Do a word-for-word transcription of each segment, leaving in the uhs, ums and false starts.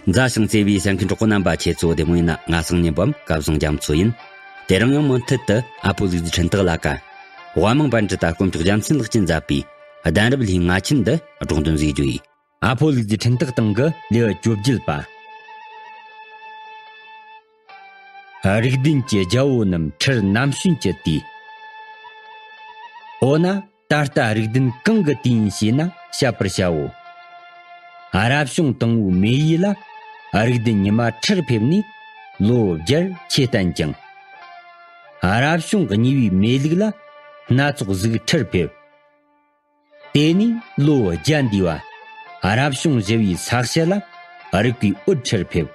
མཛའ་ཞིང་བརྩེ་བའི་གསན་མཁན་གྲོགས་པོ་རྣམ་པ་ཁྱེད་ཚོ་བདེ་མོ་ཡིན་ན། ང་སང་ཉིན་བམ་སྐལ་བཟང་རྒྱ་མཚོ་ཡིན། དེ་རིང་ཡང་མུ་མཐུད་དུ་ཨ་ཕོ་ལུག་རྫི་འཕྲིན་སྟེགས་ལ་ཀ། དབའ་མང་པཎ་ཌི་ཏ་དཀོན་མཆོག་རྒྱལ་མཚན་ལགས་ཀྱིས་མཛད་པའི་གདན་རབས་ལྷའི་ང་ཆེན་འདི་སྒྲོག་འདོན་བཟོས་རྒྱུ་ཡིན། ཨ་ཕོ་ལུག་རྫི་འཕྲིན་སྟེགས་སྟེང་གི་ལེའུ་བཅོ་བརྒྱད་པ། རིགས་ལྡན་གྱི་རྒྱལ་པོ་རྣམས་ཁྲིར་ནམ་ཞོན་གྱི་དུས། འོ་ན་ད་ལྟ་རིགས་ལྡན་གང་གི་དུས་ཡིན་ཞེ་ན་བཤད་པར་བྱའོ། རབ་བྱུང་དང་པོའི་མེ་ཡོས་ལ་རིགས་ལྡན་ཉི་མ་ཁྲིར་ཕེབས་ནས་ལོ་བརྒྱར་ཆོས་བསྟན་ཅིང་། རབ་བྱུང་གཉིས་པའི་མེ་ལུག་ལ་སྣ་ཚོགས་གཟུགས་ཁྲིར་ཕེབས། དེ་ནས་ལོ་བརྒྱ་འདས་པ། རབ་བྱུང་བཞི་པའི་ས་གཞི་ལ་རིག་པའི་འོད་ཁྲིར་ཕེབས།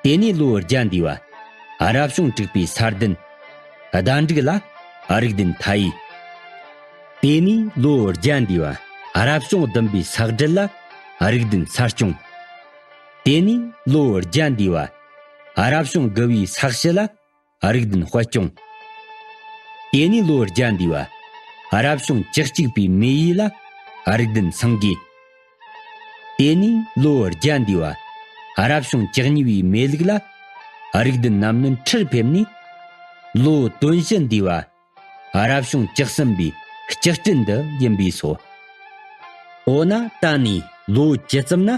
དེ་ནས་ལོ་བརྒྱ་འདས་པ། རབ་བྱུང་དྲུག་པའི་ས་ལྡན་ཟླ་འགྲིག་ལ་རིགས་ལྡན་མཐའ་ཡས། དེ་ནས་ལོ་བརྒྱ་འདས་པ། རབ་བྱུང་བདུན་པའི་ས་སྦྲུལ་ལ་རིགས་ལྡན་ས་སྐྱོང་། དེ་ནས་ལོ་བརྒྱ་འདས་པ། རབ་བྱུང་དགུ་པའི་ས་གཞི་ལ་རིགས་ལྡན་དཔལ་སྐྱོང་། དེ་ནས་ལོ་བརྒྱ་འདས་པ། རབ་བྱུང་བཅུ་གཅིག་པའི་མེ་ཡོས་ལ་རིགས་ལྡན་སེང་གེ། དེ་ནས་ལོ་བརྒྱ་འདས་པ། རབ་བྱུང་བཅུ་གཉིས་པའི་མེ་ལུག་ལ་རིགས་ལྡན་རྣམ་གནོན་ཁྲིར་ཕེབས་ནས་ལོ་དོན་བཞི་འདས་པ། རབ་བྱུང་བཅུ་གསུམ་པའི་ལྕགས་སྤྲིན་འདི་ཡིན་པས་སོ། འོ་ན་ད་ནས་ལོ་ཇི་ཙམ་ན་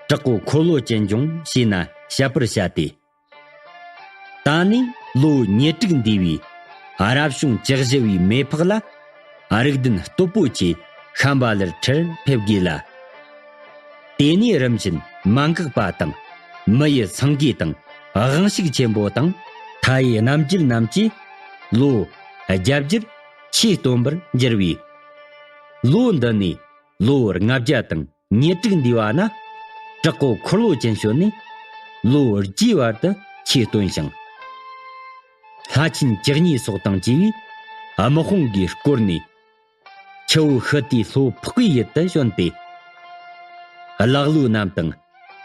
དྲག་པོ་འཁོར་ལོ་ཅན་འབྱུང་ཞེ་ན་བཤད་པར་བྱ་སྟེ། ད་ནི་ལོ་ཉེར་དྲུག་འདས་པའི་རབ་བྱུང་བཅུ་བཞི་པའི་མེ་ཕག་ལ་རིགས་ལྡན་སྟོབས་པོ་ཆེ་ཤམ་བྷ་ལར་ཁྲིར་ཕེབས་དགོས་ལ། དེ་ནས་རིམ་བཞིན་མ་འགགས་པ་དང་མི་ཡི་སེང་གེ་དང་དབང་ཕྱུག་ཆེན་པོ་དང་མཐའ་ཡས་རྣམ་རྒྱལ་རྣམས་ཀྱིས་ལོ་བརྒྱ་བརྒྱར་ཆོས་སྟོན་པར་འགྱུར་བས། ལོ་འདི་ནས་ལོ་ལྔ་བརྒྱ་དང་ཉེར་དྲུག་འདས་པ་ན་དྲག་པོ་འཁོར་ལོ་ཅན་བྱོན་ནས་ལོ་བརྒྱའི་བར་དུ་ཆོས་སྟོན་ཞིང་། ལྷ་ཆེན་བཅུ་གཉིས་སོགས་དང་བཅས་པས་དམག་དཔུང་གིས་བསྐོར་ནས། ཆུ་བོ་ཤི་ཏའི་ལྷོ་ཕུག་གི་ཡུལ་དུ་བྱོན་ཏེ། ཀླ་ཀློ་རྣམས་དང་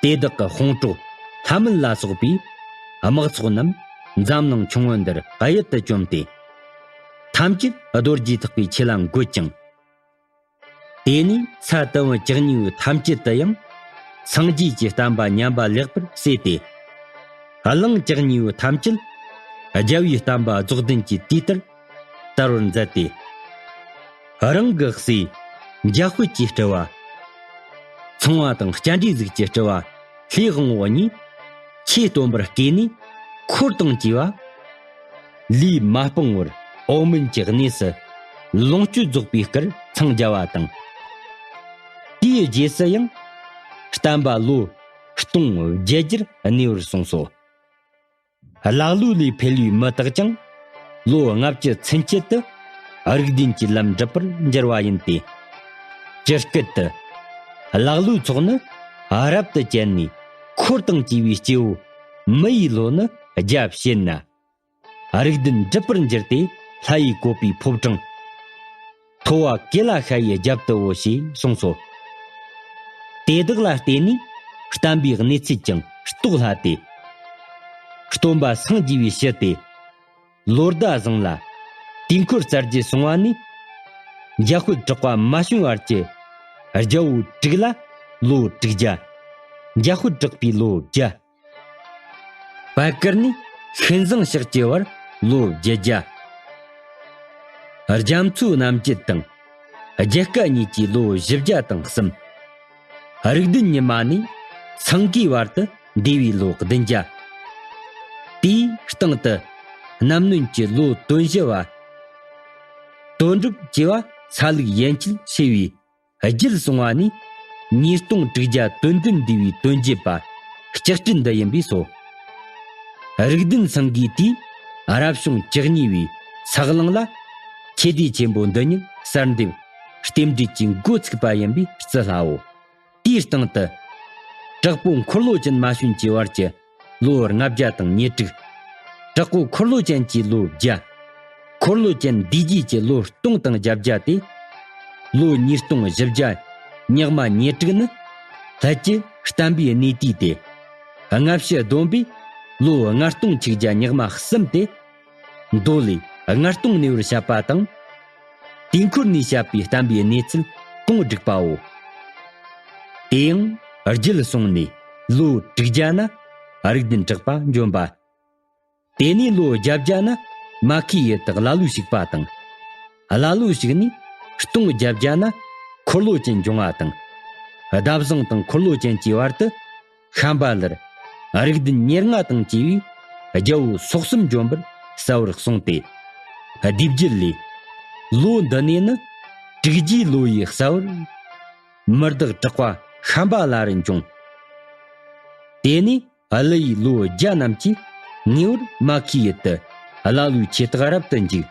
དེ་དག་གི་དཔུང་གྲོགས་ལྷ་མིན་ལ་སོགས་པའི་དམག་ཚོགས་རྣམས་འཛམ་གླིང་ཁྱུང་པོ་འདིར་གཡུལ་དུ་བཅོམ་སྟེ། ཐམས་ཅད་རྡོ་རྗེ་ཐེག་པའི་ཆོས་ལ་འགོད་ཅིང་། དེ་ནས་ས་དུམ་བུ་བཅུ་གཉིས་པོ་ཐམས་ཅད་དུ་ཡང་སངས་རྒྱས་ཀྱི་བསྟན་པ་ཉམས་པ་ལེགས་པར་གསོས་ཏེ། གླིང་བཅུ་གཉིས་པོ་ཐམས་ཅད་རྒྱལ་བའི་བསྟན་པ་རྫོགས་ལྡན་གྱི་དུས་ལྟར་དར་བར་མཛད་དེ། རང་གི་སྲས་འཇམ་དཔལ་གྱི་སྤྲུལ་པ། ཚངས་པ་དང་སྤྱན་རས་གཟིགས་ཀྱི་སྤྲུལ་པ་ལྷའི་དབང་པོ་གཉིས་ཆོས་སྟོན་པར་བསྐོས་ནས། འཁོར་དང་བཅས་པ་ལུས་མ་སྤངས་པར་འོག་མིན་གྱི་གནས་སུ་ལོངས་སྤྱོད་རྫོགས་པའི་སྐུར་འཚང་རྒྱ་བ་དང་། དེའི་རྗེས་སུ་ཡང་བསྟན་པ་ལོ་སྟོང་བརྒྱད་བརྒྱར་གནས་པར་གསུངས་སོ། ཀླ་ཀློ་ལས་འཕེལ་བའི་མི་དག་ཀྱང་ལོ་ལྔ་བཅུ་ཚུན་ཆད་དུ་རིགས་ལྡན་གྱི་ལམ་འགྲུབ་པར་འགྱུར་བ་ཡིན་ཏེ། ཇི་སྐད་དུ། ཀླ་ཀློའི་ཚོགས་ནི་རབ་ཏུ་བཅད་ནས། འཁོར་དང་བཅས་པའི་སྐྱེ་བོ་མི་ཡི་ལོ་ནི་བརྒྱ་བྱེད་ན། རིགས་ལྡན་འགྲུབ་པར་འགྱུར་ཏེ། ལྷ་ཡི་བཀོད་པའི་ཕོ་བྲང་། མཐོ་བ་ཀེ་ལ་ཤ་ཡི་རྒྱབ་ཏུ་བོ་ཞེས་གསུངས་སོ། དེ་དག་ལ་བརྟེན་ནས་བསྟན་པའི་གནས་ཚུལ་ཀྱང་རྟོགས་སླ་སྟེ། སྟོན་པ་སངས་རྒྱས་པའི་ཞུ་སྟེ། ལོ་ཟླ་བཟང་ལ་དུས་འཁོར་གསལ་བརྗོད་སོང་བ་ནས། འཇམ་དཔལ་གྲགས་པ་མ་བྱོན་བར་གྱི་རྒྱལ་པོ་དྲུག་ལ་ལོ་དྲུག་བརྒྱ། འཇམ་དཔལ་གྲགས་པའི་ལོ་བརྒྱ། བར་བཀར་ནས་ཤིན་བཟང་ཕྱག་བགྱི་བར་ལོ་བརྒྱད་བརྒྱ། རྒྱ་མཚོའི་རྣམ་བཅད་དང་། རྒྱལ་བཀའ་གཉིས་ཀྱི་ལོ་བཞི་བརྒྱ་དང་གསུམ། རིགས་ལྡན་ཉི་མ་ནས་སེང་གེའི་བར་དུ་འདས་པའི་ལོ་བདུན་བརྒྱ། དེའི་སྟེང་དུ་རྣམ་གནོན་གྱི་ལོ་དོན་བཞི་བ། དོན་གྲུབ་ཅེས་པ་ས་ལུག་ཡན་ཆད་ཕྱེ་བའི་བརྒྱད་སོང་བ་ནས་ཉིས་སྟོང་དྲུག་བརྒྱ་དོན་བདུན་འདས་པའི་དོན་བརྒྱད་པ་ལྕགས་སྤྲིན་འདི་ཡིན་པས་སོ། རིགས་ལྡན་སེང་གེའི་དུས་རབ་བྱུང་བཅུ་གཉིས་པའི་ས་གླང་ལ་ཁྱེད་དུས་ཆེན་པོ་འདི་ཉིད་གསར་འདེབས་རྟེན་འབྲེལ་གྱི་འགོ་ཚུགས་པ་ཡིན་པས་བརྩི་སླའོ། དེའི་སྟེང་དུ་དྲག་པོ་འཁོར་ལོ་ཅན་མ་བྱོན་གྱི་བར་གྱི་ལོ་ལྔ་བརྒྱ་དང་ཉེར་དྲུག། དྲག་པོ་འཁོར་ལོ་ཅན་གྱི་ལོ་བརྒྱ། འཁོར་ལོ་ཅན་འདས་རྗེས་ཀྱི་ལོ་སྟོང་དང་བརྒྱད་བརྒྱ་སྟེ། ལོ་ཉིས་སྟོང་བཞི་བརྒྱ་ཉག་མ་ཉེར་དྲུག་ནི་ལྷད་ཀྱི་བསྟན་པའི་གནས་དུས་ཏེ། སྔ་ཕྱི་བསྡོམས་པས་ལོ་ལྔ་སྟོང་ཆིག་བརྒྱ་ཉག་མ་གསུམ་སྟེ། མདོ་ལས་ལྔ་སྟོང་གནས་པར་བཤད་པ་དང་། དུས་འཁོར་ནས་བཤད་པའི་བསྟན་པའི་གནས་ཚུལ་གོང་བསྒྲིགས་པའོ། དེ་ཡང་རྒྱུད་གསུངས་ནས་ ལོ་དྲུག་བརྒྱ་ན་རིགས་ལྡན་གྲགས་པ་འབྱོན་པ། དེ་ནས་ལོ་བརྒྱད་བརྒྱ་ན་མ་ཁའི་ཡུལ་དུ་ཀླ་ཀློ་ཞིག་པ་དང་། ཀླ་ཀློ་ཞིག་ནས་སྟོང་བརྒྱད་བརྒྱ་ན་འཁོར་ལོ་ཅན་འབྱུང་བ་དང་། ཟླ་བཟང་དང་འཁོར་ལོ་ཅན་གྱི་བར་དུ་ཤམ་བྷ་ལར་རིགས་ལྡན་ཉེར་ལྔ་དང་བཅས་པའི་རྒྱལ་པོ་སོག་གསུམ་འབྱོན་པར་གསལ་བར་གསུངས་ཏེ། སྡེ་བརྒྱད་ལས། ལོ་འདི་ནས་ནི་དྲུག་བརྒྱའི་ལོ་ཡི་གསལ་བར་མི་བདག་གྲགས་པ་ཤམ་བྷ་ལ་རུ་འབྱུང་། དེ་ནས་ཀླུ་ཡི་ལོ་བརྒྱ་རྣམས་ཀྱིས་ངེས་པར་མ་ཁའི་ཡུལ་དུ་ཀླ་ཀློའི་ཆོས་རྟགས་རབ་ཏུ་འཇུག་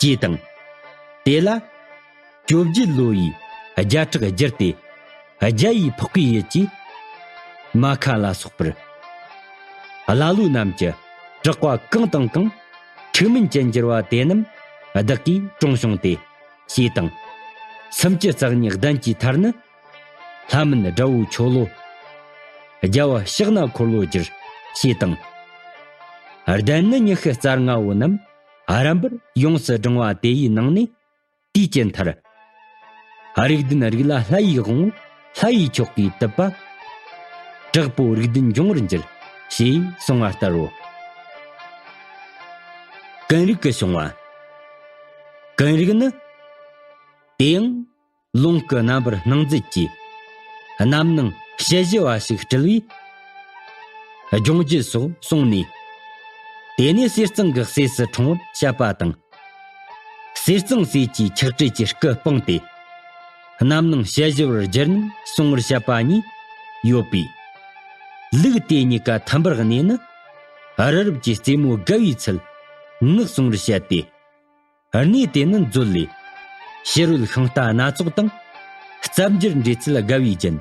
ཅེས་དང་། དེ་ལ་བཅོ་བརྒྱད་ལོ་ཡི་བརྒྱ་ཕྲག་བསྒྱུར་ཏེ་བརྒྱ་ཡི་འཕགས་པའི་ཡུལ་གྱི་མ་ཁ་ལ་སོགས་པར། ཀླ་ཀློ་རྣམས་ཀྱི་གྲགས་པ་གང་དང་གང་འཁྲུག་མིན་ཅན་འགྱུར་བ་དེ་རྣམས་བདག་གིས་དྲུང་བྱུང་སྟེ། ཞེས་དང་། སུམ་ཅུ་རྩ་གཉིས་གདན་གྱི་མཐར་ནི། ལྷ་མིན་དགྲ་བོ་ཆོ་ལོ། རྒྱལ་བ་ཕྱག་ན་འཁོར་ལོ་བསྒྱུར། ཞེས་དང་། གདན་ནི་ཉི་ཤུ་རྩ་ལྔ་བོ་རྣམས་རིམ་པར་ཡོངས་སུ་བསྒྲེངས་པ་དེ་ཡི་ནང་ནས་དུས་ཀྱི་མཐར། རིགས་ལྡན་རིགས་ལ་ལྷ་ཡི་དབང་པོ་ལྷ་ཡི་མཆོག་གིས་བཏུད་པ། དྲག་པོ་རིགས་ལྡན་འབྱུང་བར་འགྱུར། ཞེས་གསུངས་པ་ལྟར་རོ། ཀུན་རིག་གི་བྱུང་བ། ཀུན་རིག་ནི། དེ་ཡང་ལུང་གི་རྣམ་པར་སྣང་མཛད་ཀྱིས་རྣམ་སྣང་དཔྱད་ཞི་བ་ཞིག་སྤྲུལ་བས། སྦྱོང་རྒྱུད་སོགས་གསུངས་ནས། དེ་ནས་ཟས་གཙང་གི་ཟས་སུ་འཁྲུངས་པར་བཤད་པ་དང་། ཟས་གཙང་ཟས་ཀྱི་ཆགས་བྲལ་གྱི་སྐུ་སྤངས་ཏེ། རྣམ་སྣང་དཔྱད་ཞི་བར་གྱུར་ནས་གསུང་བར་བཤད་པ་གཉིས་ཡོད་པས། ལུགས་དེ་གཉིས་ཀ་མཐུན་པར་གནས་ནི། རི་རབ་ཀྱི་རྩེ་མོ་དགའ་བའི་ཚལ་ངག་གསུང་བར་བཤད་དེ། གནས་དེ་ནི་མཛོད་ལས། ཕྱི་རོལ་ཤིང་རྟ་སྣ་ཚོགས་དང་། རྩ་འགྱུར་འབྲེལ་ཚུལ་དགའ་བའི་རྒྱན།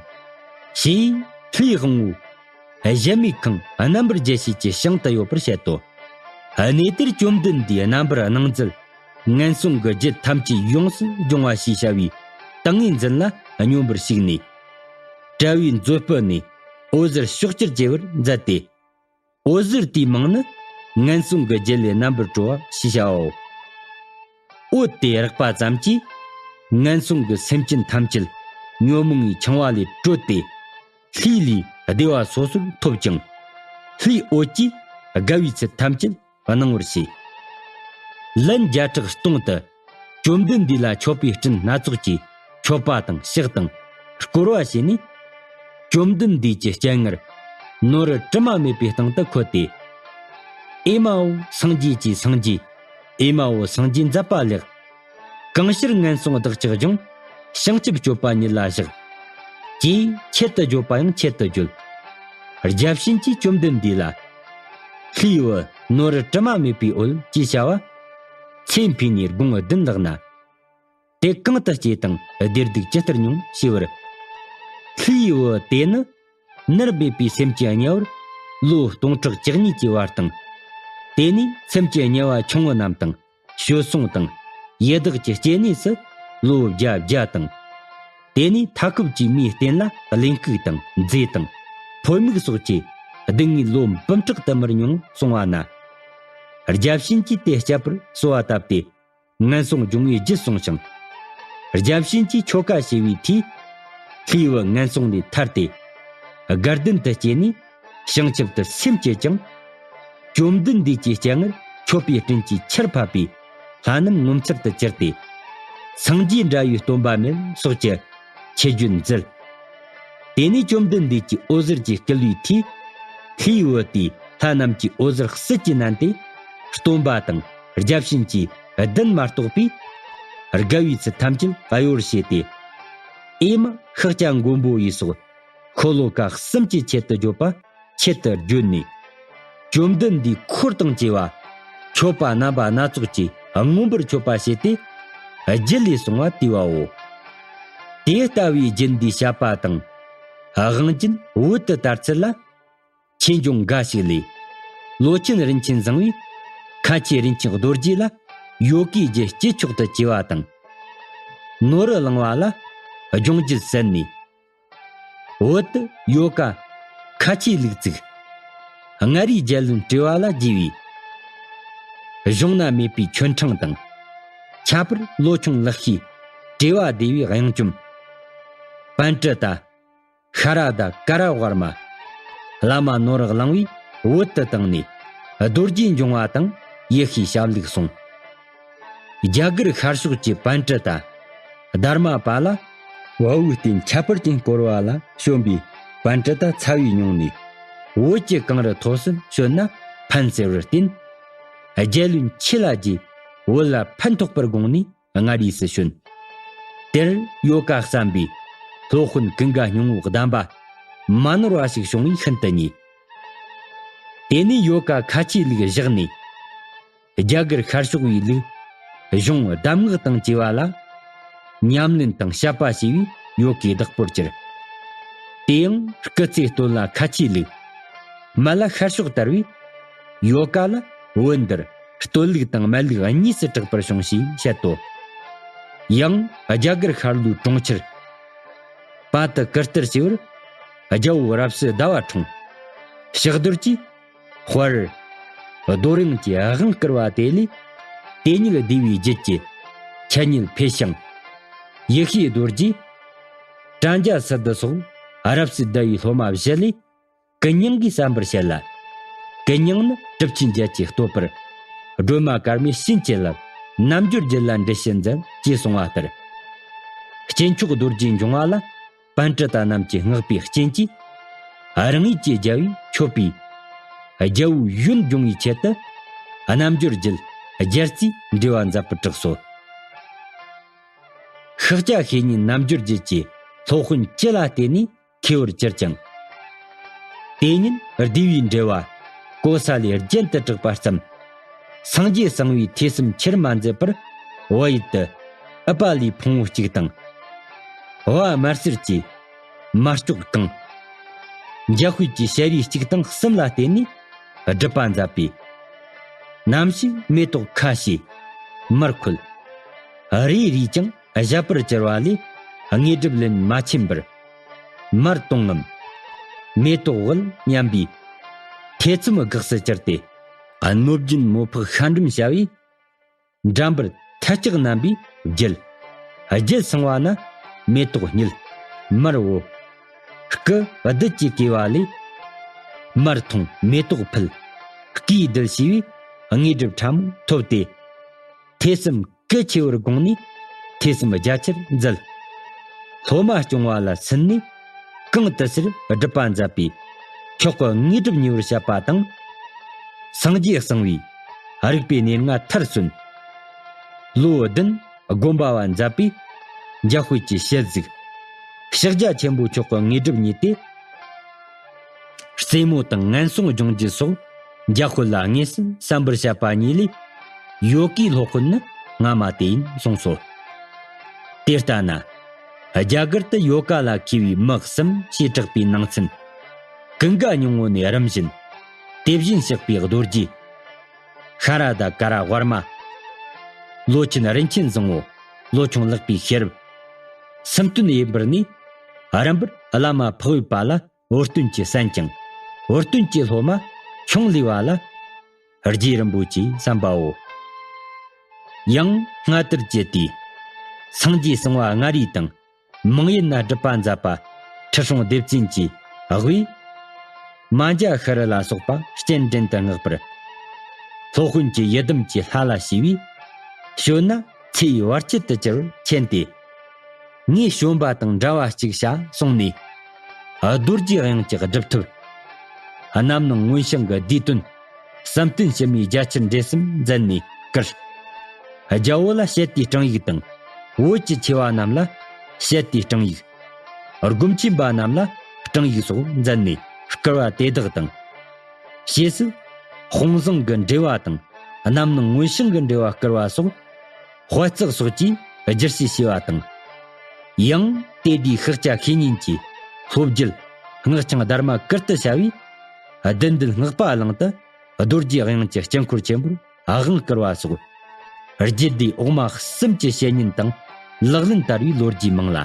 ཞེས་ལྷའི་དབང་པོ། གཞལ་མེད་ཁང་རྣམ་པར་རྒྱལ་བྱེད་ཀྱི་ཞིང་དུ་ཡོད་པར་བཤད་དོ། གནས་དེར་བཅོམ་ལྡན་འདས་རྣམ་པར་སྣང་མཛད་ངན་སོང་གི་རྒྱུད་ཐམས་ཅད་ཡོངས་སུ་སྦྱོང་བ་ཞེས་བྱ་བའི་ཏིང་ངེ་འཛིན་ལ་སྙོམས་པར་ཞུགས་ནས། དཔྲལ་བའི་མཛོད་སྤུ་ནས་འོད་ཟེར་ཕྱོགས་བཅུར་བཀྱེ་བར་མཛད་དེ། འོད་ཟེར་དེའི་མིང་ནི་ངན་སོང་གི་རྒྱུད་ལས་རྣམ་པར་གྲོལ་བ་ཞེས་བྱའོ། འོད་དེ་རེག་པ་ཙམ་གྱིས་ངན་སོང་གི་སེམས་ཅན་ཐམས་ཅད་ཉོན་མོངས་པའི་འཆིང་བ་ལས་གྲོལ་ཏེ། ལྷའི་ལུས་བདེ་བ་སོ་སོར་ཐོབ་ཅིང་། ལྷའི་འོད་ཀྱིས་དགའ་བའི་ཚུལ་ཐམས་ཅད་སྣང་བར་བྱེད། ལན་བརྒྱ་ཕྲག་སྟོང་དུ་བཅོམ་ལྡན་འདས་ལ་མཆོད་པའི་སྤྲིན་སྣ་ཚོགས་ཀྱིས་མཆོད་པ་དང་ཕྱག་དང་བསྐོར་བ་བྱས་ནས། བཅོམ་ལྡན་འདས་ཀྱི་སྤྱན་སྔར་ནོར་བུ་དྲི་མ་མེད་པའི་སྟེང་དུ་འཁོད་དེ། ཨེ་མའོ་སངས་རྒྱས་ཀྱི་སངས་རྒྱས། ཨེ་མའོ་སངས་རྒྱས་མཛད་པ་ལེགས། གང་ཕྱིར་ངན་སོང་བདག་ཅག་སྦྱོང་། བྱང་ཆུབ་སྤྱོད་པ་ཉིད་ལ་བཞག་ཅེས་ཆེད་དུ་བརྗོད་པ་ཡང་ཆེད་དུ་བརྗོད། བརྒྱ་བྱིན་གྱིས་བཅོམ་ལྡན་འདས་ལ། ལྷའི་བུ་ནོར་བུ་དྲི་མ་མེད་པའི་འོད་ཅེས་བྱ་བ། ཚེ་འཕོས་ནས་དགུང་བདུན་ལགས་ན། དེ་གང་དུ་སྐྱེས་དང་བདེ་སྡུག་ཇི་ལྟར་མྱོང་ཞེས་པར། ལྷའི་བུ་དེ་ནི་མནར་མེད་པའི་སེམས་ཀྱི་དམྱལ་བར་ལོ་སྟོང་ཕྲག་བཅུ་གཉིས་ཀྱི་བར་དང་། དེ་ནས་སེམས་ཀྱི་དམྱལ་བ་ཆུང་ངུ་རྣམས་དང་། བྱོལ་སོང་དང་། ཡི་དྭགས་ཀྱི་སྐྱེ་གནས་སུ་ལོ་བརྒྱ་བརྒྱ་དང་། དེ་ནས་མཐའ་འཁོབ་ཀྱི་མིའི་རྟེན་ལ་གླིང་བཀོད་དང་མཛེ་དང་ཕོ་མིག་སོགས་ཀྱི་སྡུག་བསྔལ་ལོ་འབུམ་ཕྲག་དུ་མར་མྱོང་གསུང་བ་ན། བརྒྱ་བྱིན་གྱིས་དེ་བསྐྱབ་པར་གསོལ་བ་བཏབ་སྟེ། ངན་སོང་སྦྱོང་བའི་རྒྱུ་གསུངས་ཤིང་། བརྒྱ་བྱིན་གྱིས་ཆོ་ག་བྱས་པའི་མཐུས། ལྷའི་བུ་ངན་སོང་ལས་ཐར་ཏེ། དགའ་ལྡན་དུ་སྐྱེས་ནས། བྱང་ཆུབ་ཏུ་སེམས་བསྐྱེད་ཅིང་། བཅོམ་ལྡན་འདས་ཀྱི་སྤྱན་སྔར་མཆོད་པའི་སྤྲིན་གྱིས་ཆར་ཕབ་པས་ལྷ་རྣམས་ངོ་མཚར་དུ་གྱུར་ཏེ། སངས་རྒྱས་འདྲ་བའི་སྟོན་པ་མེད་སོགས་ཀྱི་ཆོས་བརྗོད་མཛད། དེ་ནས་བཅོམ་ལྡན་འདས་ཀྱིས་འོད་ཟེར་གྱིས་བསྐུལ་བའི་མཐུས། ལྷའི་བུ་དེས་ལྷ་རྣམས་ཀྱི་འོད་ཟེར་ཟིལ་གྱིས་མནན་ཏེ། སྟོན་པ་དང་བརྒྱ་བྱིན་གྱིས་བདུན་མ་གཏོགས་པའི་དགའ་བའི་ཚུལ་ཐམས་ཅད་གཡོར་བྱས་ཏེ། ཨེ་མ་ཤཱཀྱ་མགོན་པོ་ཡི་སོགས་འཁོར་ལོ་ཀ་གསུམ་གྱི་ཆེད་དུ་བརྗོད་པ་ཆེད་དུ་བརྗོད་ནས། བཅོམ་ལྡན་འདས་འཁོར་དང་བཅས་པ་མཆོད་པ་རྣམ་པ་སྣ་ཚོགས་ཀྱིས་མངོན་པར་མཆོད་པ་བྱས་ཏེ། རྒྱུད་ལས་གསུངས་པ་བསྡུས་པའོ། དེ་ལྟ་བུའི་རྒྱུད་འདིའི་བཤད་པ་དང་། དབང་རྒྱུན་བོད་དུ་དར་ཚུལ་ལ། ཆོས་འབྱུང་འགའ་ཞིག་ལས། ལོ་ཆེན་རིན་ཆེན་བཟང་བོས་ཁ་ཆེ་རིན་ཆེན་རྡོ་རྗེ་ལ་ཡོ་གའི་རྒྱུད་སྐྱེས་མཆོག་ཏུ་བྱས་པ་དང་། ནོར་བུ་གླིང་པ་ལ་སྦྱོང་རྒྱུད་གསན་ནས། བོད་དུ་ཡོ་ག་ཁ་ཆེའི་ལུགས་བཙུགས། མངའ་རིས་རྒྱལ་བློན་བྲེ་བ་ལ་རྒྱས་པའི་གཞུང་ན་མེད་པའི་ཆོན་ཁྲང་དང་། ཁྱད་པར་ལོ་ཆུང་ལག་ཤེས་བྲེ་བ་སྡེ་བའི་གཡང་ལྕམ། པཎ་ཏི་ཏ། ཤ་ར་དྭ་ཀ་ར་ཝར་མ། བླ་མ་ནོར་བླངས་པས་བོད་དུ་བཏང་ནས། རྡོ་རྗེ་འབྱུང་བ་དང་ཡེ་ཤེས་ཞབས་ལུགས་གསུངས། རྒྱ་གར་ཤར་ཕྱོགས་ཀྱི་པཎྜི་ཏ་དྷར་མ་པ་ལ་བལ་བོའི་རྟེན་ཁྱད་པར་ཅན་བསྐོར་བ་ལ་བྱོན་པའི་པཎྜི་ཏ་ཚ་བའི་མྱོང་ནས། བོད་ཀྱི་གངས་རི་མཐོ་སར་བྱོན་ན་ཕན་ཟེར་བར་བརྟེན། རྒྱལ་བློན་ཆེ་ལ་རྗེས་བོད་ལ་ཕན་ཐོགས་པར་དགོངས་ནས། མངའ་རིས་སུ་བྱོན། དེར་ཡོ་ག་བརྩམས་པས་སློབ་དཔོན་ཀུན་དགའ་སྙིང་པོའི་གདམས་པ་མ་ནོར་བ་ཞིག་བྱུང་བས་ཤིན་ཏུ་མཉེས། དེ་ནས་ཡོ་ག་ཁ་ཆེའི་ལུགས་བཞག་ནས། རྒྱ་གར་ཤར་ཕྱོགས་པའི་ལུགས་གཞུང་གདམས་ངག་དང་བཅས་པ་ལ་ཉམས་ལེན་དང་དཔྱད་པ་བྱས་པས་ཡོ་གའི་བདག་པོར་གྱུར། དེ་ཡང་སྐུ་ཚེ་སྟོད་ལ་ཁ་ཆེའི་ལུགས། སྨད་ལ་ཤར་ཕྱོགས་དར་བས། ཡོ་ག་ལ་བོད་འདིར་སྟོད་ལུགས་དང་སྨད་ལུགས་གཉིས་སུ་གྲགས་པར་བྱུང་ཞེས་བཤད་དོ། ཡང་རྒྱ་གར་ཤར་ལྷོའི་གྲོང་ཁྱེར་པ་དུ་ཀིརྟིར་བྱས་པར་རྒྱལ་པོ་རབ་སྲས་ཟླ་བ་འཁྲུངས། ཕྱག་རྡོར་གྱིས་དཔལ་རྡོར་དབྱངས་ཀྱི་དབང་བསྐུར་བ་དེ་ལས། དེ་ཉིད་བསྡུས་པའི་རྒྱུད་ཀྱི་འཆད་ཉན་འཕེལ་ཞིང་། ཡེ་ཤེས་རྡོ་རྗེ། པྲཛྙཱ་སིདྡྷི་སོགས་རབ་སྲས་ཟླ་བའི་སློབ་མ་བཞི་ལས། ཀུན་མྱང་གིས་གསན་པར་བཤད་ལ། ཀུན་མྱང་ནི་གྲུབ་ཆེན་བརྒྱད་ཀྱིས་བསྟོད་པར་སྒྲོལ་མ་དཀར་མོས་བྱིན་གྱིས་བརླབས། རྣལ་འབྱོར་རྒྱུད་ལ་འགྲེལ་བཤད་མཛད་ཅེས་གསུངས་པ་ལྟར། སྐྱེས་མཆོག་རྡོ་རྗེ་འབྱུང་བ་ལ་པཎྜི་ཏ་རྣམས་ཀྱིས་བསྔགས་པའི་རྐྱེན་གྱིས། རང་ཉིད་ཀྱི་རྒྱལ་བས་མཆོད་པའི་རྒྱལ་པོའི་ཡོན་སྦྱོང་བའི་ཆེད་དུ། རྣལ་འབྱོར་རྒྱུད་རྒྱལ་རྩིས་འགྲེལ་བ་མཛད་པར་གྲགས་སོ། ཤཱཀྱ་བཤེས་གཉེན་རྣལ་འབྱོར་རྒྱུད་ཀྱི་སློབ་དཔོན་བཅུ་ལ་བརྟེན་ནས་མཁས་པར་གྱུར་ཅིང་། དེ་ཉིད་བསྡུས་པའི་འགྲེལ་པ་ཀོ་ས་ལའི་རྒྱན་དུ་གྲགས་པ་ཙམ། སངས་རྒྱས་གསང་བའི་ཐོས་བསམ་ཆེར་མ་མཛད་པར། བ་ཡུལ་དུ་ཨུ་པ་ལིའི་ཕུང་པོ་གཅིག་དང་། བ་དམར་སེར་གྱི་མ་སྐྱོགས་གང་། འཇམ་དཔལ་གྱི་ཞལ་རས་གཅིག་དང་གསུམ་ལ་བརྟེན་ནས་སྒྲུབ་པ་མཛད་པས། ནམ་ཞིག་མེ་ཏོག་ཁ་ཕྱེ་མར་ཁོལ། རེ་རེས་ཀྱང་བཞད་པར་གྱུར་པ་ལས། དངོས་གྲུབ་ལེན་མ་ཕྱིན་པར་མར་དོང་ངམ། མེ་ཏོག་དབུལ་སྙམ་པའི་ཐེ་ཚོམ་འགགས་སུ་གྱུར་ཏེ། གནོད་སྦྱིན་མོ་ཕག་ཤ་འགྲམ་བྱ་བས། འགྲམ་པར་ཐལ་ལྕག་བསྣམས་པས་བརྒྱལ། བརྒྱལ་སོང་བ་ན་མེ་ཏོག་སྙིལ། མར་བོ། སྐུ་རྡུལ་གྱིས་གས་པ་ལས། མར་འཐུང་མེ་ཏོག་ཕུལ། སྐུའི་རྡུལ་ཕྱེ་བས་དངོས་གྲུབ་ཕྲ་མོ་ཐོབ་སྟེ། ཐོས་བསམ་གལ་ཆེ་བར་དགོངས་ནས་ཐོས་བསམ་རྒྱ་ཆེར་མཛད། སློབ་མ་སྐྱོང་བ་ལ་སུན་ནས་གང་དུ་ཟེར་སྒྲུབ་པ་མཛད་པས་མཆོག་གི་དངོས་གྲུབ་ཉེ་བར་བཤད་པ་དང་། སངས་རྒྱས་གསང་བའི་རིག་པའི་གནས་ལྔ་མཐར་སོན། ལོ་བདུན་སྒོམ་པ་བ་མཛད་པས་འཇམ་དཔལ་གྱི་ཞལ་གཟིགས། ཕྱག་རྒྱ་ཆེན་པོ་མཆོག་གི་དངོས་གྲུབ་བརྙེས་ཏེ། རྩེད་མོ་དང་ངན་སོང་སྦྱོང་རྒྱུ་སོགས་འཇམ་དཔལ་ལ་དངོས་སུ་གསན་པར་བྱ་བ་ཉིད་ལས། ཡོ་གའི་སློབ་དཔོན་ནི་སྔ་མ་དེ་ཡིན་གསུངས་སོ། དེ་ལྟ་ན། རྒྱ་གར་དུ་ཡོ་ག་ལ་མཁས་པའི་མི་གསུམ་ཞེས་གྲགས་པའི་ནང་ཚན། ཀུན་དགའ་སྙིང་པོ་ནས་རིམ་བཞིན་དེ་བཞིན་གཤེགས་པའི་རྡོ་རྗེ། ཤ་ར་དྭ་ཀ་ར་ཝར་མ། ལོ་ཆེན་རིན་ཆེན་བཟང་པོ། ལོ་ཆུང་ལག་པའི་ཤེས་རབ། སུམ་སྟོན་ཡིན་པར་ནི། རིམ་པར་བླ་མ་འཕགས་པའི་པ་ལ་འོར་སྟོན་གྱིས་གསན་ཅིང་། འོར་སྟོན་གྱི་སློབ་མ་ཆུང་ལི་བ་ལ་རྗེ་རིན་པོ་ཆེས་གསན་པའོ། ཡང་སྔ་དར་གྱི་དུས། སངས་རྒྱས་གསང་བ་མངའ་རིས་དང་། མང་ཡུལ་ན་སྒྲུབ་པ་མཛད་པ་ཁྲི་སྲོང་ལྡེ་བཙན་གྱི་དབུས། མ་འཇའ་ཤཱི་རི་ལ་སོགས་པ་སྤྱན་འདྲེན་དུ་བསྔགས་པར། སློབ་དཔོན་གྱི་ཡི་དམ་གྱི་ལྷ་ལ་ཞུས་པས། བྱོན་ན་ཚེ་ཡི་བར་ཆད་དུ་གྱུར་པར་མཁྱེན་ཏེ། ངས་བྱོན་པ་དང་འདྲ་བ་གཅིག་བྱ་གསུངས་ནས། རྡོ་རྗེ་དབྱངས་ཀྱི་སྒྲུབ་ཐབས་རྣམ་སྣང་མངོན་ཞིང་གི་བསྡུས་དོན། བསམ་གཏན་ཕྱི་མའི་རྒྱ་ཆེར་འགྲེལ་གསུམ་མཛད་ནས་བསྐུར། རྒྱལ་པོ་ལ་བཤད་དེའི་སྤྲང་ཡིག་དང་། བོད་ཀྱི་ཆེ་བ་རྣམས་ལ་བཤད་དེའི་སྤྲང་ཡིག། སྒོམ་ཆེན་པ་རྣམས་ལ་སྤྲང་ཡིག་སོགས་མཛད་ནས་བསྐུར་བ་དེ་དག་དང་། ཞེས་སུ། དཔང་བཟང་གི་འགྲེལ་བ་དང་། རྣམ་སྣང་མངོན་ཞིང་གི་འགྲེལ་བ་བསྐུར་བ་སོགས། དཔལ་བརྩེགས་སོགས་ཀྱིས་བསྒྱུར་བཤད་བྱས་པ་དང་། ཡང་དེ་དུས་ཤཱཀྱ་བཤེས་གཉེན་གྱི་སློབ་རྒྱལ་སྔགས་འཆང་དྷརྨ་ཀིརྟི་བྱ་བས། བདུད་འདུལ་སྔགས་པ་གླིང་དུ་རྡོ་རྗེ་དབྱངས་ཀྱི་དཀྱིལ་འཁོར་ཆེན་པོར་དབང་བསྐུར་བ་སོགས། རྒྱུད་སྡེ་འོག་མ་གསུམ་གྱི་བཤེས་གཉེན་དང་ལག་ལེན་བསྟར་བའི་ལོ་རྒྱུས་མང་ལ།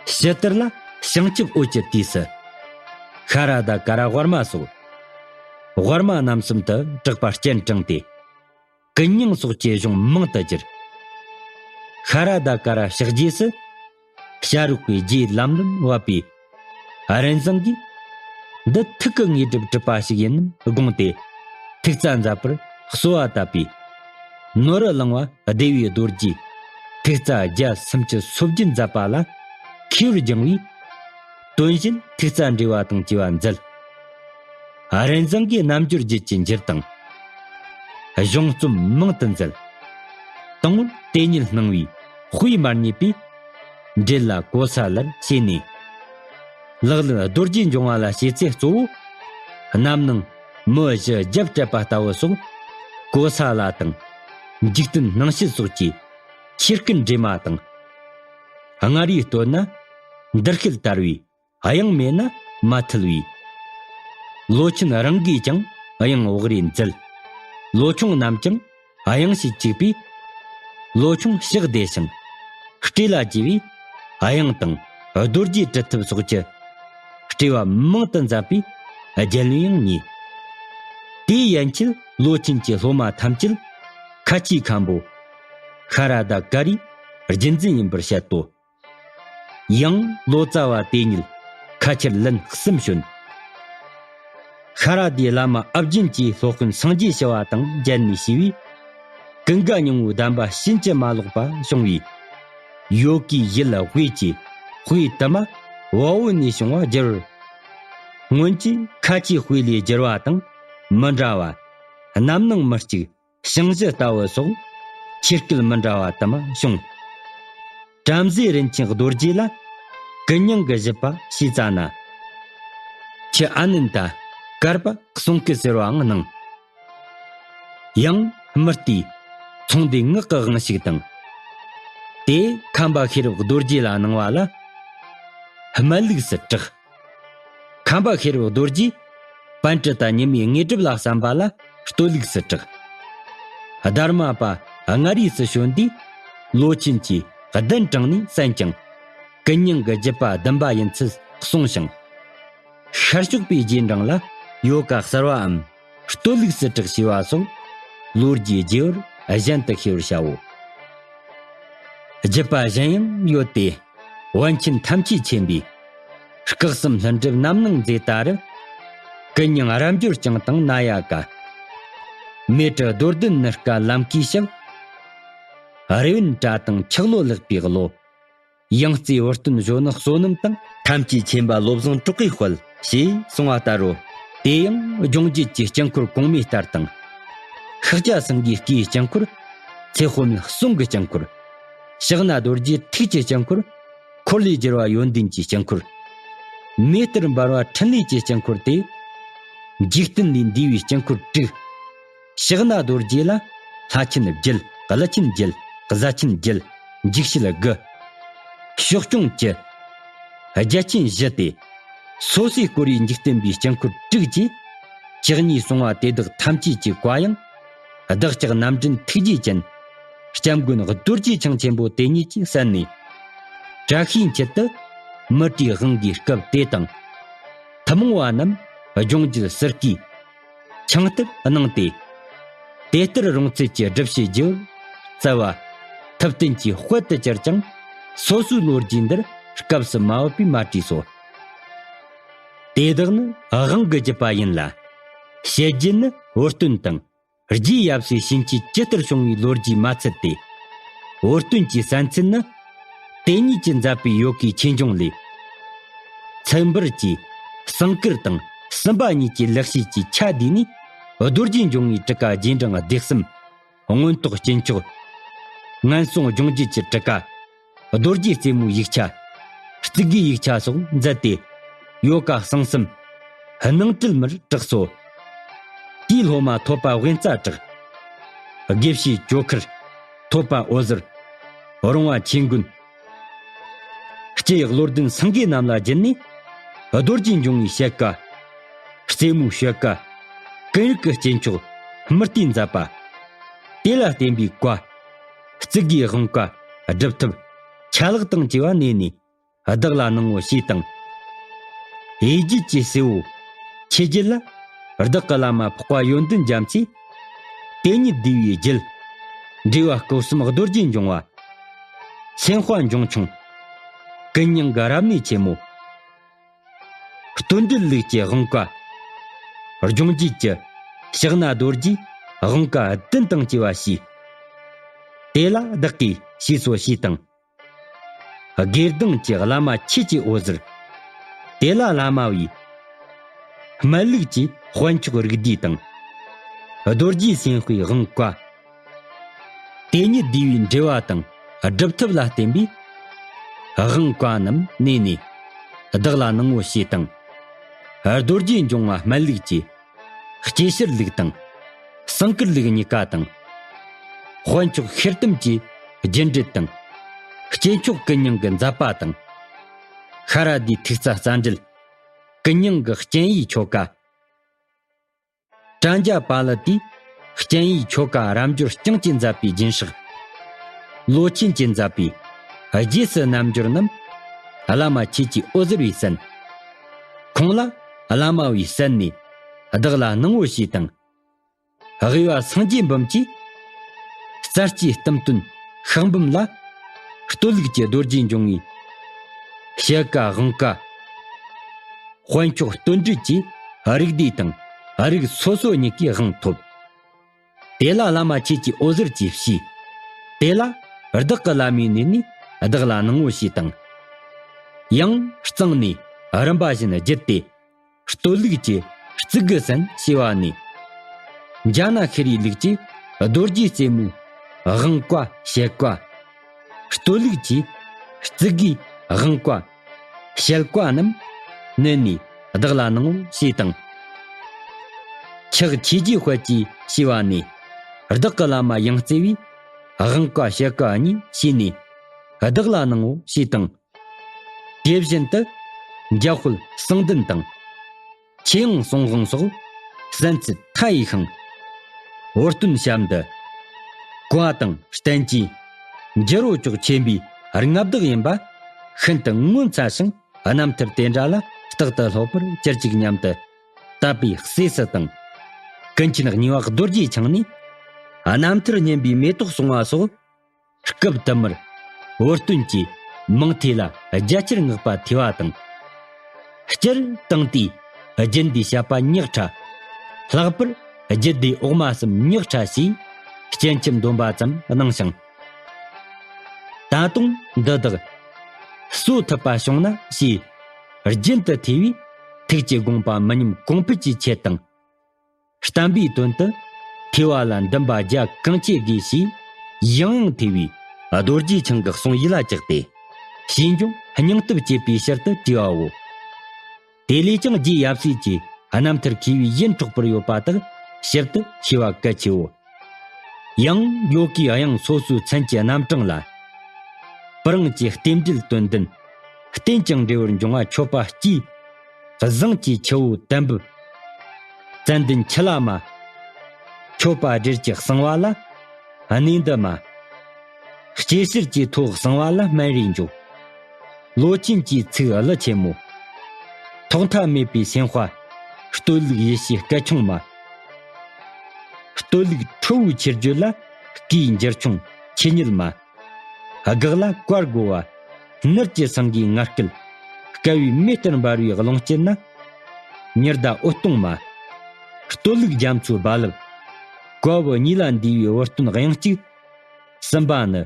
ཕྱི་དར་ལ་བྱང་ཆུབ་འོད་ཀྱི་དུས་སུ། ཤ་ར་དྭ་ཀ་ར་ཝར་མ་སོགས། ཝར་མ་རྣམ་གསུམ་དུ་གྲགས་པ་སྤྱན་དྲངས་ཏེ། ཀུན་མྱང་སོགས་ཀྱི་གཞུང་མང་དུ་གྱུར། ཤ་ར་དྭ་ཀ་ར་ཕྱག་རྗེས་སུ། བྱ་རོག་གི་རྗེ་ལམ་ལམ་བབས་པའི་རིན་བཟང་གིས། འདི་ཐུགས་ཀྱི་དངོས་གྲུབ་གྲུབ་པ་ཞིག་ཡིན་དགོངས་ཏེ། ཐུགས་རྩ་མཛད་པར་གསོལ་བ་བཏབ་པས། ནོར་བུ་གླིང་བ་སྡེ་བའི་རྡོ་རྗེ་ཐུགས་རྩ་བརྒྱ་སུམ་ཅུ་སོ་བརྒྱད་མཛད་པ་ལ་མཁས་པར་སྦྱངས་པས། དོན་བཞིན་ཐུགས་རྩ་འགྲེལ་བ་དང་བཅས་པ་མཛད། རིན་བཟང་གི་རྣལ་འབྱོར་རྒྱུད་ཀྱི་འགྱུར་དང་། གཞུང་རྩོམ་མང་དུ་མཛད། དང་པོར་དེ་ཉིད་སྣང་བའི་དཔེ་མ་རྙེད་པས། འགྲེལ་ལ་གོ་ས་ལར་བྱས་ནས། ལག་ལེན་རྡོ་རྗེ་འབྱུང་བ་ལ་བྱེད་ཚེ་གཙོ་བོ། རྣམ་སྣང་མི་བཞི་རྒྱབ་སྤྲད་པ་ལྟ་བུ་སོགས། གོ་ས་ལ་དང་། འཇིག་རྟེན་སྣང་བྱེད་སོགས་ཀྱི་ཆོས་སྐུ་འདྲེས་མ་དང་། སྔར་ཡུལ་སྟོད་ན་འདུལ་སྐལ་དར་བའི། དབྱངས་མེད་ན་མ་ཐུལ་བའི། ལོ་ཆེན་རང་གིས་ཀྱང་དབྱངས་འོག་རེ་མཛད། ལོ་ཆུང་རྣམས་ཀྱང་དབྱངས་བཞིན་གཅིག་པས། ལོ་ཆུང་ཕྱག་བདེ་ཞིང་། སྤྲེལ་ལ་རྒྱས་པའི་དབྱངས་དང་རྡོ་རྗེ་གྲུབ་ཐོབ་སོགས་ཀྱི་སྤྲེལ་བ་མང་དུ་མཛད་པས་རྒྱལ་བས་ཡང་མཉེས། དེའི་ཡན་ཆད་ལོ་ཆེན་གྱི་སློབ་མ་ཐམས་ཅད་ཁ་ཆེའི་མཁན་པོ་ཤ་ར་དྭ་ཀ་རའི་རྒྱུད་འཛིན་ཡིན་པར་བཤད་དོ། ཡང་ལོ་ཙཱ་བ་དེ་ཉིད་ཁ་ཆེར་ལན་གསུམ་བྱོན། ཤ་ར་དྭའི་བླ་མ་ཨ་བརྒྱན་གྱིས་སློབ་དཔོན་སངས་རྒྱས་ཞི་བ་དང་མཇལ་ནས་ཞུས་པས། ཀུན་དགའ་སྙིང་པོའི་གདམས་པ་ཕྱིན་ཅི་མ་ལོག་པ་བྱུང་བས། ཡོ་གིའི་ཡུལ་དབུས་ཀྱི་དཔེ་དུ་མ་བལ་པོ་ནས་བྱུང་བ་བསྒྱུར། སྔོན་གྱི་ཁ་ཆེའི་དཔེ་ལས་བསྒྱུར་བ་དང་མི་འདྲ་བ། རྣམ་སྣང་མི་གཅིག། ཞིང་གཞི་ལྟ་བུ་སོགས་ཆོས་སྐད་མི་འདྲ་བ་དུ་མ་བྱུང་། བྲམ་ཟེ་རིན་ཆེན་རྡོ་རྗེ་ལ་ཀུན་སྙིང་གི་བཞེད་པ་ཞེས་བཙལ་ན། ཁྱི་ཨ་ནནྡ་བསྐལ་པ་གསུང་སྐད་ཟེར་བའང་སྣང་། ཡང་སྨྲྀ་ཏིའི་ཚོང་སྡེ་ངག་གི་དབང་ཕྱུག་དང་། དེས་ཁམས་པ་ཤེས་རབ་རྡོ་རྗེ་ལ་གནང་བ་ལ་སྨྲ་ལུགས་སུ་གྲགས། ཁམས་པ་ཤེས་རབ་རྡོ་རྗེས་པཎྜི་ཏ་ཉི་མའི་དངོས་གྲུབ་ལ་བསམ་པ་ལ་སྟོད་ལུགས་སུ་གྲགས། དྷརྨ་པ་མངའ་རིས་སུ་བྱོན་དུས་ལོ་ཆེན་གྱི་གདན་དྲངས་ནས་གསན་ཅིང་། ཀུན་སྙིང་གི་བརྒྱུད་པ་བདུན་པ་ཡིན་ཚུལ་གསུངས་ཤིང་། ཤར་ཕྱོགས་པའི་རྗེས་འབྲང་ལ་ཡོ་ག་གསར་བའམ་སྟོད་ལུགས་སུ་གྲགས་ཞེས་པ་སོགས་ལོ་རྒྱུས་རྒྱས་པར་གཞན་དུ་ཤེས་པར་བྱའོ། བརྒྱུད་པ་གཞན་ཡང་ཡོད་དེ། པཎ་ཆེན་ཐམས་ཅད་མཁྱེན་པའི་སྐུ་གསུམ་ལྷུན་གྲུབ་རྣམ་སྣང་མཛད་ལྟར། ཀུན་སྙིང་རབ་འབྱོར་བསྐྱངས་དང་ན་ཡ་ག། མེ་དྲི་རྡོར་གདན་ནུ་དཀར་ལམ་ཀའི་ཞབས། རེ་བན་བཀྲ་དང་ཆག་ལོ་ལེགས་པའི་བློ། ཡང་རྩེའི་འུར་སྟོན་གཞོན་ནུ་བསོད་ནམས་དང་། ཐམས་ཅད་མཁྱེན་པ་བློ་བཟང་གྲགས་པའི་དཔལ། ཞེས་གསུངས་པ་ལྟར་རོ། དེ་ཡང་སྦྱོང་བརྒྱུད་ཀྱི་དཀྱིལ་འཁོར་གོང་མའི་ལྟར་དང་། ཤཱཀྱ་སེང་གེའི་སྐུའི་དཀྱིལ་འཁོར། ཚེ་དཔག་མེད་གསུང་གི་དཀྱིལ་འཁོར། ཕྱག་ན་རྡོ་རྗེ་ཐུགས་ཀྱི་དཀྱིལ་འཁོར། འཁོར་ལོས་སྒྱུར་བ་ཡོན་ཏན་གྱི་དཀྱིལ་འཁོར། མེ་ལྟར་འབར་བ་ཕྲིན་ལས་ཀྱི་དཀྱིལ་འཁོར་ཏེ། འཇིག་རྟེན་ལས་འདས་པའི་དཀྱིལ་འཁོར་དྲུག། ཕྱག་ན་རྡོ་རྗེ་ལ་ལྷ་ཆེན་བརྒྱད། ཀླུ་ཆེན་བརྒྱད། གཟའ་ཆེན་བརྒྱད། འཇིགས་བྱེད་དགུ། ཕྱོགས་སྐྱོང་བཅུ། རྒྱལ་ཆེན་བཞི་སྟེ། སོ་སོས་བསྐོར་བའི་འཇིག་རྟེན་པའི་དཀྱིལ་འཁོར་དྲུག་བཅས། བཅུ་གཉིས་སོང་བ་དེ་དག་ཐམས་ཅད་ཀྱི་བཀའ་ཡང་། བདག་ཅག་རྣམ་འདྲེན་ཐུགས་རྗེ་ཅན། སྐྱབས་མགོན་རྡོ་རྗེ་འཆང་ཆེན་པོ་དེ་ཉིད་ཀྱིས་གསན་ནས། བཀྲ་ཤིས་མཆེད་དུ་མུ་ཏིག་དབང་གིས་སྐབས་དེ་དང་། ཐུན་མོང་བ་རྣམས་སྦྱོང་བརྒྱུད་ཟུར་བཀོད། ཆིངས་གཏེར་གནང་སྟེ། དེ་ལྟར་རུང་ཚད་ཀྱི་སྒྲུབ་བྱེད་རྒྱུར་བཙལ་བ། ཐུབ་བསྟན་གྱི་དཔལ་དུ་གྱུར་ཀྱང་། སོ་སོའི་ལོ་རྒྱུས་འདིར་སྐབས་སུ་མ་བབས་པས་མ་བྲིས་སོ། དེ་དག་ནི་དབང་གི་བརྒྱུད་པ་ཡིན་ལ། བཤད་རྒྱུད་ནི་འུར་སྟོན་དང་། རྗེ་ཡབ་སྲས་བྱིན་གྱིས་ཇི་ལྟར་བྱུང་བའི་ལོ་རྒྱུས་མ་ཚད་དེ། འུར་སྟོན་གྱི་གསན་ཚུལ་ནི། དེ་ཉིད་ཀྱིས་མཛད་པའི་ཡོ་གའི་ཆོས་འབྱུང་ལས། ཚེ་འབར་གྱིས་ཟངས་དཀར་དང་སྲིན་པོ་གཉིས་ཀྱི་ལེགས་བཤད་ཀྱི་ཆ་བསྡུས་ནས། རྡོ་རྗེ་འབྱུང་བའི་དྲུག་ཀ་རྗེས་འབྲང་སྡེ་གསུམ། མངོན་རྟོགས་སྐྱེས་མཆོག། ངན་སོང་སྦྱོང་བརྒྱུད་ཀྱི་དྲུག་ཀ། རྡོ་རྗེ་རྩེ་མོའི་ཡིག་ཆ། གཙུག་གི་ཡིག་ཆ་སོགས་མཛད་དེ། ཡོ་ག་གསང་གསུམ། སྣང་གྲོལ་མར་གྲགས་སོ། དེའི་སློབ་མ་ཐོད་པ་དབེན་རྩ་གྲགས། དགེ་བཤེས་ཇོ་ཁར། ཐོད་པ་འོད་ཟེར། རོང་བ་ཆོས་མགོན། སྐྱེས་བློ་ལྡན་སེང་གེ་རྣམས་ལ་བརྒྱུད་ནས། རྡོ་རྗེ་འབྱུང་བའི་བཤད་བཀའ། རྩེ་མོའི་བཤད་བཀའ། ཀུན་རིག་གི་སྐྱེས་མཆོག་སྨྲྀ་ཏིས་མཛད་པ། དེ་ལ་བརྟེན་པའི་བཀའ། གཙུག་གི་དབང་བཀའ། སྒྲུབ་ཐབས། ཆ་ལག་དང་བཅས་པ་གནས་ནས། བདག་ལ་གནང་ངོ་ཞེས་དང་། དབྱེ་བརྒྱད་ཀྱི་གསལ་བོ། ཆོས་བརྒྱད་ལ། བདག་གི་བླ་མ་འཕགས་པ་ཡོན་ཏན་རྒྱ་མཚོས། དེ་ཉིད་བསྡུས་པའི་རྒྱུད། འགྲེལ་བ་སྐབས་གསུམ་རྡོ་རྗེ་འབྱུང་བ། སེམས་དཔའ་འབྱུང་ཆུང་། ཀུན་སྙིང་གི་རབ་གནས་ཆེན་མོ། བརྩོན་འགྲུས་ལུགས་ཀྱི་དབང་བཀའ། སྦྱོང་བརྒྱུད་ཀྱི་ཕྱག་ན་རྡོ་རྗེའི་དབང་བཀའ་བདུན་དང་བཅས་པ་བྱས། དེ་ལ་བདག་གིས་ཞེས་སོགས་ཞེས་དང་། དགེ་ལྡན་གྱི་བླ་མ་ཆོས་ཀྱི་འོད་ཟེར། དེ་ལ་བླ་མ་བའི་སྨན་ལུགས་ཀྱི་དཔལ་མཆོག་རིགས་བསྡུས་དང་། རྡོ་རྗེ་སེམས་དཔའི་དབང་བཀའ། དེ་ཉིད་བསྡུས་པའི་འགྲེལ་བ་དང་སྒྲུབ་ཐབས་ལ་བརྟེན་པའི་དབང་བཀའ་རྣམས་བསྣན་ནས་བདག་ལ་གནང་ངོ་ཞེས་དང་། རྡོ་རྗེ་འབྱུང་བ་སྨན་ལུགས་ཀྱི་སྐྱེ་ཤར་ལུགས་དང་། ཟངས་དཀར་ལུགས་གཉིས་ཀ་དང་། དཔལ་མཆོག་ཤེལ་དམ་གྱི་རྒྱུད་འགྲེལ་དང་། སྐྱེས་མཆོག་ཀུན་མྱང་གི་མཛད་པ་དང་། ཤཱ་ར་དའི་ཐུགས་རྩ་རྩ་འགྲེལ། ཀུན་མྱང་གི་སྤྱན་ཡིག་ཆོ་ག། དྲ་འཇའ་པཱ་ལི་དེའི་སྤྱན་ཡིག་ཆོ་ག་རབ་འབྱོར་རྐྱང་གཅིག་མཛད་པའི་སྦྱིན་སྲེག། ལོ་ཆེན་གྱིས་མཛད་པའི་རྗེས་སུ་རྣལ་འབྱོར་རྣམས་བླ་མ་ཆོས་ཀྱི་འོད་ཟེར་བས་གསན། ཁོང་ལ་བླ་མ་བས་གསན་ནས་བདག་ལ་གནང་ངོ་ཞེས་དང་། དབུས་པ་སངས་རྒྱས་འབུམ་གྱིས་རྩ་ལྕེའི་གཏུམ་སྟོན་ཤག་འབུམ་ལ་སྟོད་ལུགས་ཀྱི་རྡོ་རྗེ་འབྱུང་བའི་ཞལ་བཀའ་དབང་བཀའ། དཔལ་མཆོག་བསྟོད་འགྲེལ་གྱི་རིགས་བསྡུས་དང་རིགས་སོ་སོ་གཉིས་ཀའི་དབང་ཐོབ། དེ་ལ་བླ་མ་ཆོས་ཀྱི་འོད་ཟེར་གྱིས་ཞུས། དེ་ལ་བདག་གི་བླ་མའི་སྣེ་ནས་བདག་ལ་གནང་ངོ་ཞེས་དང་། ཡང་གཙང་ནས་རིམ་པ་བཞིན་བརྒྱུད་དེ། སྟོད་ལུགས་ཀྱི་གཙུག་གི་ཟན་ཞེས་པ་ནས། འཇའ་ན་ཤར་བའི་ལུགས་ཀྱི་རྡོ་རྗེ་རྩེ་མོའི་དབང་བཀའ་ཞལ་བཀའ། སྟོད་ལུགས་ཀྱི་གཙུག་གི་དབང་བཀའ་ཞལ་བཀའ་རྣམས་བསྣན་ནས་བདག་ལ་གནང་ངོ་ཞེས་དང་། ཕྱག་ཆོས་རྗེ་དཔལ་གྱི་ཞེས་པ་ནས། བདག་གི་བླ་མ་ཡང་རྩེ་བའི་དབང་བཀའ་ཞལ་བཀའ་གཉིས་ཞུས་ནས་བདག་ལ་གནང་ངོ་ཞེས་དང་། དེ་བཞིན་དུ་འཇམ་དཔལ་གསང་ལྡན་དང་། ཆོས་དབྱིངས་གསང་དབང་སོགས་གསན་ཚུལ་མཐའ་ཡས་ཤིང་། འོད་སྟོན་ཞབས་འདི་བཀའ་དང་བསྟན་བཅོས་འགྱུར་བ་ཅོག་ཆེན་པོའི་མངའ་བདག་ཡིན་པ་ཤིན་ཏུ་ངོ་མཚར་ཞིང་། རྣམ་ཐར་དེ་འདྲ་ལ་རྟག་ཏུ་ལྷོད་པར་གྱུར་ཅིག་སྙམ་དུ་དད་པའི་བསེ་སི་དང་། ཀུན་མཁྱེན་གཉིས་པ་རྡོ་རྗེ་འཆང་ནས་རྣམ་ཐར་སྙན་པའི་མེ་ཏོག་གསུང་བ་སོགས། སྐབས་དུ་མར་འོད་སྟོན་གྱི་མིང་ཐོས་ལ་རྒྱ་ཆེར་བསྔགས་པ་ཐོས་པ་དང་། སྤྱིར་བཏང་དུས་རྒྱུད་སྡེའི་བཤད་པ་ཉག་ཕྲ། ལྷག་པར་རྒྱུད་སྡེའི་འོག་མ་གསུམ་ཉག་ཕྲ་ཞེས་སྤྱན་ཆབ་འདོན་པ་ཙམ་གནང་ཞིང་། ད་དུང་འདི་དག་གསོ་ཐུབ་པ་བྱུང་ན་ཞེས་རྒྱུན་དུ་ཐོས་པའི་ཐུགས་ཀྱི་དགོངས་པ་མི་ཉམས་གོང་འཕེལ་གྱི་ཆེད་དང་། བསྟན་པའི་དོན་དུ་ཐོས་པ་ལ་འདུན་པ་རྒྱ་གང་ཆེ་དགོས་ཞེས་ཡང་ཡང་ཐོས་པའི་རྡོ་རྗེ་འཆང་གི་གསུང་ཡིད་ལ་བཅགས་ཏེ། ཞེས་འབྱུང་སྙིང་སྟོབས་བསྐྱེད་པའི་ཕྱིར་དུ་བྲིས་པའོ། དེ་ལས་ཀྱང་རྗེ་ཡབ་སྲས་ཀྱི་རྣམ་ཐར་མཁས་པའི་ཡིད་འཕྲོག་པར་ཡོད་པ་དག་ཞིབ་ཏུ་ཤེས་པ་གལ་ཆེའོ། ཡང་ཡོ་གའི་དབྱངས་སོ་སོའི་མཚན་གྱི་རྣམ་གྲངས་ལ། སྤུ་རིང་གི་རྟེན་འབྲེལ་དོན་ལྡན། རྟེན་ཅིང་འབྲེལ་བར་འབྱུང་བ་མཆོད་པ་སྐྱེས། བཟང་གི་ཆུ་བོ་དན་འབུབ། ཙན་དན་ཆུ་ལྷ་མ། མཆོད་པ་སྦྲེལ་གྱི་གསང་བ་ལ་གནས་འདི་མ། སྐྱེ་ཤར་གྱི་ཐོག་གསང་བ་ལ་སྨན་རིའི་འཇོ། ལོ་ཆེན་གྱི་ཚིག་ཀླུ་ཆེན་མོ། ཐོག་མཐའ་མེད་པའི་སེམས་དཔའ། སྟོད་ལུགས་ཡེ་ཤེས་སྐད་ཆུང་མ། སྟོད་ལུགས་ཁྲོ་བོའི་ཆོས་བརྒྱུད་ལ་སྐུའི་འགྱུར་ཆུང་ཆོས་ཉིད་མ། སྒེག་ལ་བཀའ་བསྒོ་བ། ནུབ་ཀྱི་སེང་གེའི་ངར་སྐད། བསྐལ་པའི་མེ་ལྟར་འབར་བའི་ཀློང་དཀྱིལ་ན། ཉི་ཟླ་འོད་སྟོང་མ། སྟོད་ལུགས་རྒྱ་མཚོའི་རྦ་རླབས། བཀའ་བབས་གཉིས་ལ་འདུས་པའི་འོད་སྟོན་དབྱངས་གཅིག། གསུམ་པ་ནི།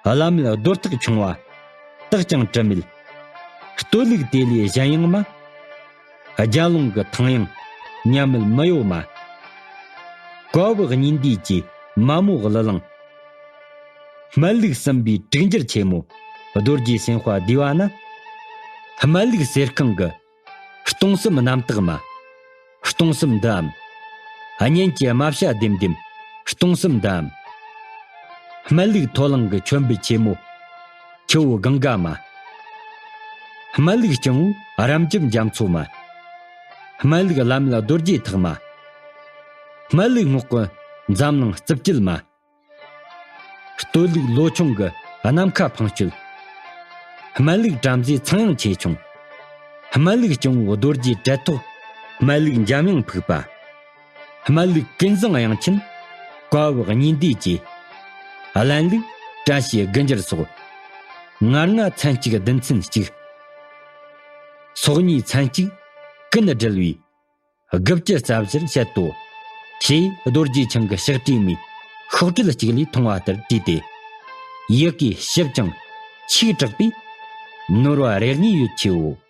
བླ་མེད་རྡོར་ཐག་ཆུང་བ། རྟག་ཅིང་དྲི་མེད། སྟོད་ལུགས་དེ་ལས་གཞན་ཡང་མ། རྒྱ་ལུང་གི་ཐང་དབྱངས་ཉམས་མེད་མི་གཡོ་མ། བཀའ་བབས་གཉིས་འདུས་ཀྱི་མ་མོ་གླུ་ལེན། སྨན་ལུགས་གསུམ་པའི་དྲུག་འགྱུར་ཆེན་མོ་རྡོ་རྗེ་སེམས་དཔའ་བསྡུས་པ་ན། སྨན་ལུགས་གསེར་ཁང་གི་སྟོང་གསུམ་རྣམ་དག་མ། སྟོང་གསུམ་འདུའམ། གཉེན་གྱི་རྨ་བྱ་ལྡེམ་ལྡེམ་སྟོང་གསུམ་འདུའམ། སྨན་ལུགས་མཐོ་གླིང་གི་མཆོད་འབུལ་ཆེན་མོ། ཆུ་བོ་གངྒཱ་མ། སྨན་ལུགས་སྐྱེ་བོ་རབ་འབྱམས་རྒྱ་མཚོ་མ། སྨན་ལུགས་བླ་མེད་རྡོ་རྗེ་ཐེག་མ། སྨན་ལུགས་རྔོག་གི་འཛམ་གླིང་རྩིབས་བཅུད་མ། སྟོད་ལུགས་ལོ་ཆུང་གི་ནམ་མཁའ་འཕངས་སྤྱོད། སྨན་ལུགས་བྲམ་ཟེ་ཚངས་དབྱངས་ཆེ་ཆུང་། སྨན་ལུགས་སྐྱེ་བོ་རྡོ་རྗེ་གྲལ་ཐོག། སྨན་ལུགས་འཇམ་དབྱངས་ཕུག་པ། སྨན་ལུགས་ཀུན་བཟང་དབྱངས་ཆེན། བཀའ་བབས་གཉིས་འདུས་ཀྱི། བླན་ལུགས་བཀྲ་ཤིས་དགུ་འགྱུར་སོགས། ངར་ལྔ་མཚན་གཅིག་བདུན་ཚན་གཅིག། སོ་གཉིས་ཚན་གཅིག་ཀུན་སྒྲིལ་བའི་དགུ་བཅུ་རྩ་བཞིར་བཤད་དོ། ཞེས་རྡོ་རྗེ་འཆང་གི་ཕྱག་བྲིས་མའི་ཤོག་དྲིལ་གཅིག་ལས་མཐོང་བ་ལྟར་བྲིས་ཏེ། ཡི་གེ་ཞིབ་ཅིང་ཆེས་དྲག་པས་ནོར་བ་རེ་གཉིས་ཡོད་ཆེའོ་